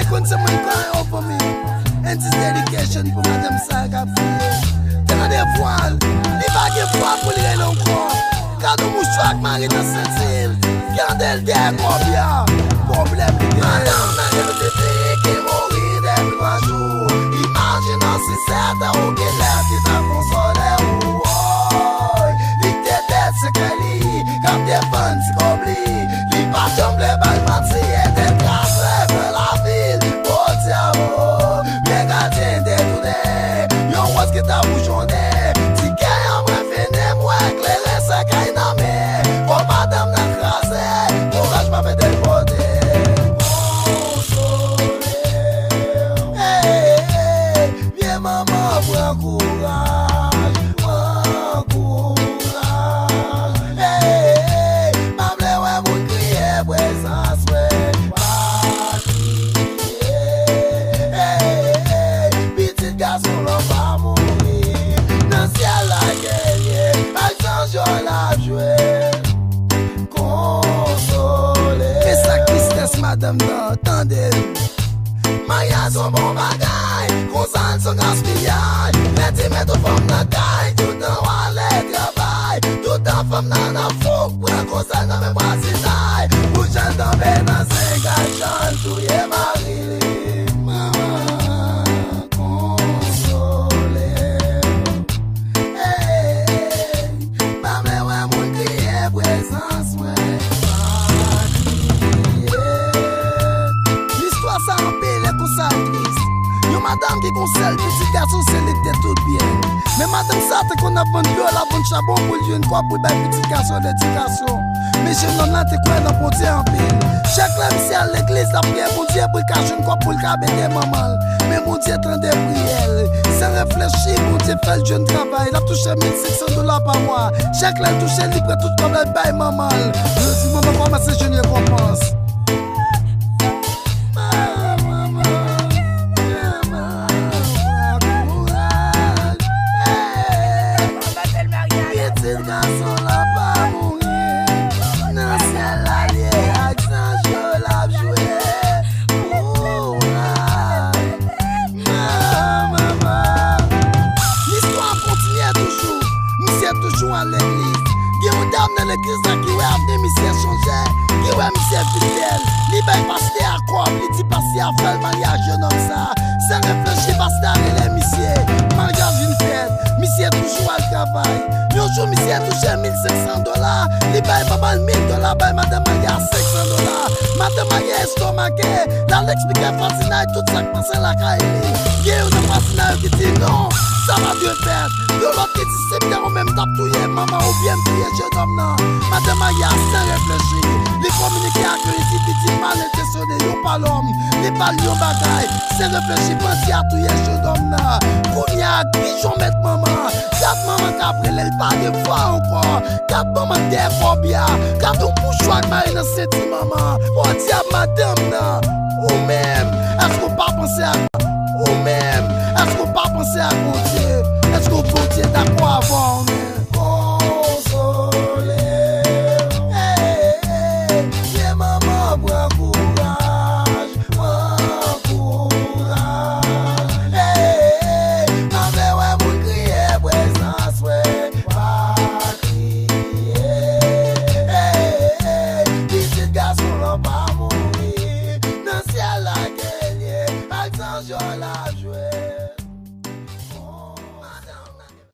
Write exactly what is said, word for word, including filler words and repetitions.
Konn se mwen k gen yon fanmi. And this dedication pou madanm sa k ap kriye. Tande vwa l, li pa gen vwa pou l rele ankò. Gad yon mouchwa k mare nan senti l. Gade l dèyè kòbya. Pwoblèm li gen. Madanm nan gen pitit li ki mouri depi twa jou. Imajine si se te ou ki lè ki ta konsole ou. Woy, li te tèt se kè li k ap defann ti kòb li. Li pa janm vle bay manti, e te kraze fè lavi l. Bondye o, men gadyen detounen. Yon wòz ki ta boujonnen. Ti kè an mwen fini, mwen klere se kay nan men. Fò madanm nan kraze, kouraj pa mete l pote. Konsole. Hey, hey, hey. Vye manman pran kouraj, pran kouraj. Hey, pa vle wè moun kriye prezans mwen. Pa kriye. Hey, hey, pitit gason lan pa mouri. Nan syèl la ke l ye, ak zanj yo l ap jwe. Konsole. E sa k tristès madanm nan, tande l. Maryaj se yon bon bagay, konsa l se yon gaspiyay. Mèt di mèt ou fanm nan kay, toutan w ale travay. Toutan fanm nan nan fouk, pran konsèy nan men vwazinay. Pou jan l tonbe nan zengay, jan l touye mari li. Manman, konsole. Hey, pa vle wè moun kriye prezans mwen. Pa kriye. Listwa sa anpil e konsa l tris. Yon madanm ki gon sèl pitit gason, se li k te tout byen. Men madanm sa te konn ap vann dlo, l ap vann chabon pou l jwenn kòb pou l bay pitit gason l edikasyon. Men jennonm lan te kwè nan Bondye anpil. Chak lè misye al legliz, l ap priye Bondye pou l ka jwenn kòb pou l ka beni manman l. Men Bondye tande priyè l. San reflechi, Bondye fè l jwenn travay. L ap touche mil senk san dola pa mwa. Chak lè l touche, li pran tout kòb la, l bay manman l. Jodi, manman kòmanse jwenn rekonpans. Manman, manman, kouraj. Hey! Pitit gason la pa mouri. Nan syèl la l ye, ak zanj yo l ap jwe. Kouraj. Manman, manman. Listwa ap kontinye toujou. Misye toujou al legliz. Gen yon dam nan legliz la ki wè avni misye chanje, ki wè misye fidèl. Li bay pastè a kòb, li di pastè a fè l maryaj jennonm sa. San reflechi, pastè a rele misye. Maryaj vin fèt. Misye toujou al travay. Yon jou, misye touche mil senk san dola. Li bay manman l mil dola, bay madanm marye a senk san dola. Madanm marye a estomake. L al eksplike vwazinay tout sa k pase lakay li. Gen youn nan vwazinay yo ki di non, sa pa dwe fèt. Yon lòt ki di si m te ou menm, m t ap touye manman oubyen m touye jennonm nan. Madanm marye a san reflechi, li kominike ak yon endividi mal entansyone, yon palòm. Li ba l yon bagay, san reflechi, bandi a touye jennonm nan. Kounye a, pijon mèt manman. Gad manman k ap rele, l pa gen vwa ankò. Gad manman k dèyè kòbya. Gad yon mouchwa k mare nan senti manman. Podyab madanm nan. Ou menm, èske w pa panse ak ou menm? Èske w pa panse ak Bondye? Èske Bondye dakò avè w menm? Konsole. Hey, hey, hey. Vye manman, pran kouraj. Pran kouraj. Hey, hey, hey. Pa vle wè moun kriye prezans mwen. Pa kriye. Hey, hey, hey. Pitit gason lan pa mouri. Nan syèl la ke l ye. Ak zanj yo l ap jwe.